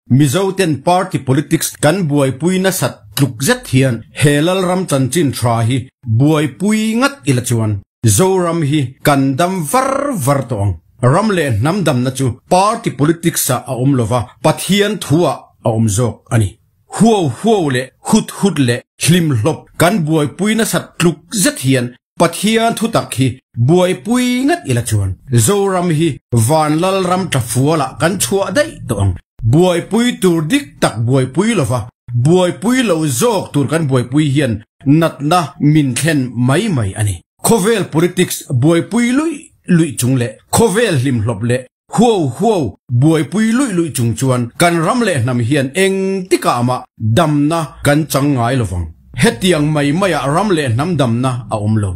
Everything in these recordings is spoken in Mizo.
Mizo ten party politics kan buaipui nasat tluk zet hian he Lalram chanchin tha hi buaipui ngat ila chuan Zoram hi kan dam var var tawh ang. Ram leh hnam damna chu party politics ah a awm lova, Pathian thu ah a awm zawk a ni. Huau huau leh hut hut leh hlim hlawp kan buaipui nasat tluk zet hian Pathian thutak hi buaipui ngat ila chuan Zoram hi Vanlal ram tla fualah kan chhuah daih tawh ang. Buaipui tur dik tak buaipui lova buaipui lo zawk tur kan buaipui hian natna min thlen mai mai a ni. Khawvel politics buaipui luih luih chung leh khawvel hlimhlawp leh huau huau buaipui luih luih chung chuan kan ram leh hnam hian engtikah mah damna kan chang ngai lovang. Hetiang mai maiah ram leh hnam damna a awm lo.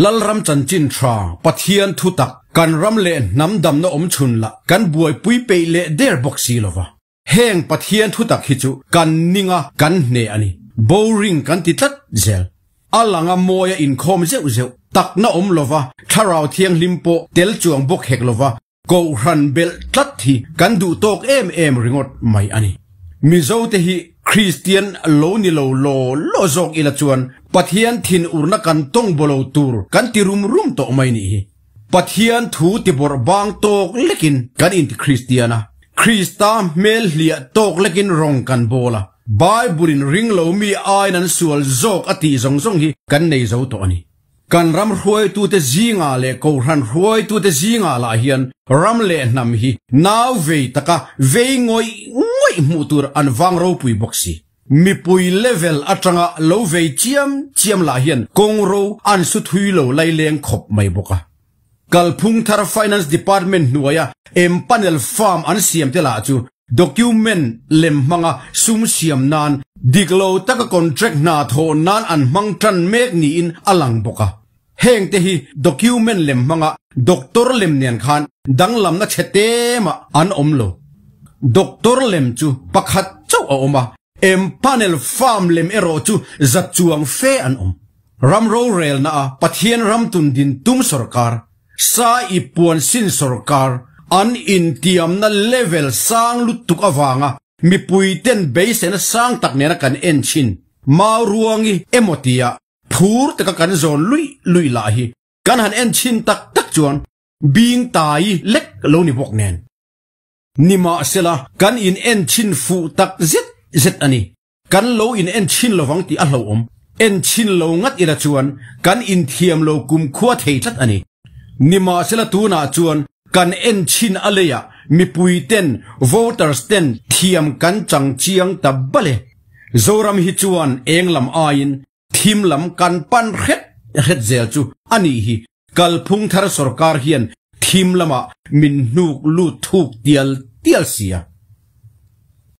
Lalram chanchin tha, Pathian thu tak, kan ram leh hnam damna awm chhun lah kan buaipui peih leh der bawk si lova. Heng Pathian thu tak hi chu kan ninga kan hne a ni. Boring kan ti tlat zel. A langa mawia inkhawm zeuh zeuh takna awm lova, thlarau thianghlim pawh tel chuang bawk hek lova, Kohhran belh tlat hi kan duh tawk em em ringawt mai a ni. Mizote hi Kristian lo ni lo law law zawk ila chuan Pathian thin urna kan tawng bawlo tur kan ti rum rum tawh mai nih hi. Pathian thu ti bawrh bang tawk lekin kan inti Kristian a, Krista hmel hliah tawk lekin rawng kan bawl a, Bible-in ring lo mi aiin an sual zawk a tih zawng zawng hi kan nei zo tawh a ni. Kan ram hruaitute zingah leh kohhran hruaitute zingah lah hian ram leh hnam hi nau vei taka vei ngawih ngawih hmuh tur an vang ropui bawk si. Mipui level atanga lo vei chiam chiam lah hian kawngro an su thui lo laileng khawp mai bawk a. Kalphung thar Finance Department hnuaia empanel farm an siam te lah chu document lem hmanga sum siam nan dik lo taka contract hna thawh nan an hmang tan mek niin a lang bawk a. Heng te hi document lem hmanga doctor lem nen khan danglamna chhe temah an awm lo. Doctor lem chu pakhat chauh a awm a, empanel farm lem erawh chu za chuang fe an awm. Ram rorelna a Pathian ram tun din tum sorkar, sa i puan sin sorkar, an intiamna level sang lutuk avanga mipui ten beiseina sang tak nena kan en thin mau ruangi emaw tia phur taka kan zawn luih luih lah hi kan han en thin tak tak chuan bing tai lek lo ni bawk nen. Nimahsela kan in en thin fuh tak zet zet a ni. Kan lo in en chhin lovang tih a hlauhawm. En chhin lo ngat ila chuan kan inthiam lo kumkhua thei tlat a ni. Nimahsela tunah chuan kan en chhin a leiah mipui ten, voters ten thiam kan chang chiang ta bal e. Zoram hi chuan eng lam aiin thim lam kan pan hret hret zel chu a nih hi. Kalphung thar sorkar hian thim lamah min hnuk lut thuk tial tial sia.